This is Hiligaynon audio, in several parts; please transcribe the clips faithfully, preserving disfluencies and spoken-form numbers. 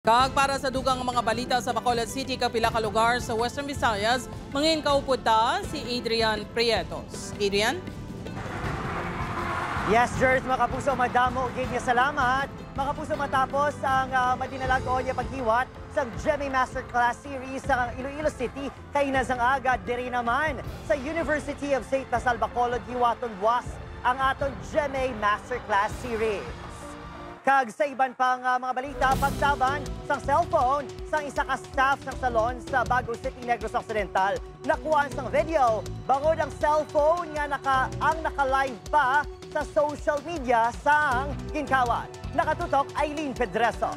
Kag para sa dugang nga mga balita sa Bacolod City kag pila ka lugar sa Western Visayas, mangin kaupod ta si Adrian Prietos. Adrian? Yes, Jers, mga kapuso, madamo gid nga salamat. Mga kapuso, matapos ang ah, madinalag-on nga paghiwat sa GMA Masterclass Series sa Iloilo City, kaina sang aga diri naman sa University of Saint La Salle Bacolod, hiwaton buwas ang aton GMA Masterclass Series. Kag sa iban pang ah, mga balita, pagtaban sang cellphone sang isa ka staff sang salon sa Bago City, Negros Occidental, nakuhaan sang video bangod ang cellphone nga naka ang naka-live pa sa social media sang ginkawat. Nakatutok, Eileen Pedreso.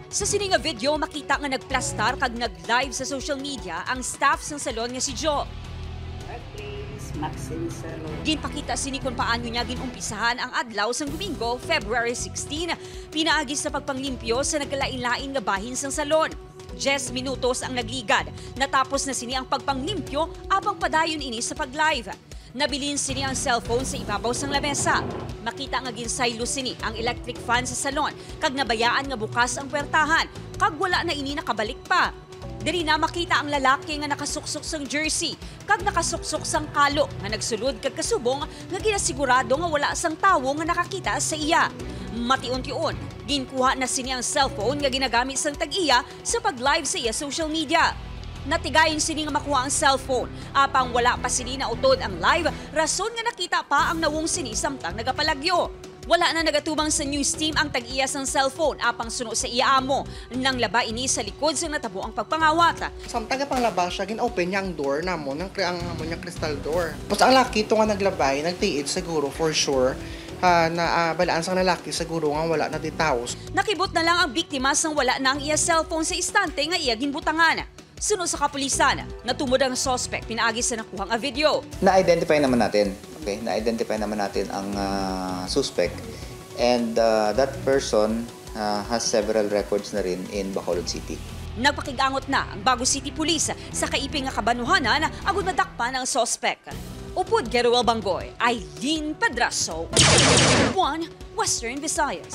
Sa sini nga video, makita nga nagplastar kag nag-live sa social media ang staff sang salon nga si Jo. Please, Maxine Salon. Ginpakita sini kung paano niya ginumpisahan ang adlaw sang Domingo, February sixteen, pinaagi sa pagpanglimpyo sa nagkalain-lain nga bahin sang salon. Diyes minutos ang nagligad. Natapos na sini ang pagpanglimpyo apang padayon ini sa pag-live. Nabilin sini ang cellphone sa ibabaw sang lamesa. Makita nga ginsaylo sini ang electric fan sa salon kag nabayaan nga bukas ang puwertahan kag wala na ini nakabalik pa. Diri na makita ang lalaki nga nakasuksok sang jersey kag nakasuksok sang kalo nga nagsulod kag kasubong nga ginasigurado nga wala sang tawo nga nakakita sa iya. Mation-tion, ginkuha na sini ang cellphone nga ginagamit sang tag-iya sa pag-live sa iya social media. Natigayon sini nga makuha ang cellphone, apang wala pa sini nautod ang live, rason nga nakita pa ang nawong sini samtang nagapalagyo. Wala na nagatubang sa news team ang tag-iya sang cellphone, apang suno sa iya amo, nanglaba ini sa likod sang natabo ang pagpangawat. Samtang gapanglaba siya, gin-open niya ang door namon, ang, ang amo niya crystal door. Tapos ang laki to nga naglabay, nagtiid siguro for sure. Ah, na ah, balaan sang lalaki siguro nga wala na di tawo. Nakibot na lang ang biktima sang wala na ang iya cellphone sa istante nga iya ginbutangan. Suno sa kapulisan, natumod ang suspect pinaagi sa nakuha nga video. Na-identify naman natin. Okay, na-identify naman natin ang ah, suspect. And ah, that person ah, has several records na rin in Bacolod City. Nagpakig-angot na ang Bago City Police sa kaiping nga kabanuhanan agud madakpan ang suspect. Upod kay Roel Banggoy, Eileen Pedraso, One Western Visayas.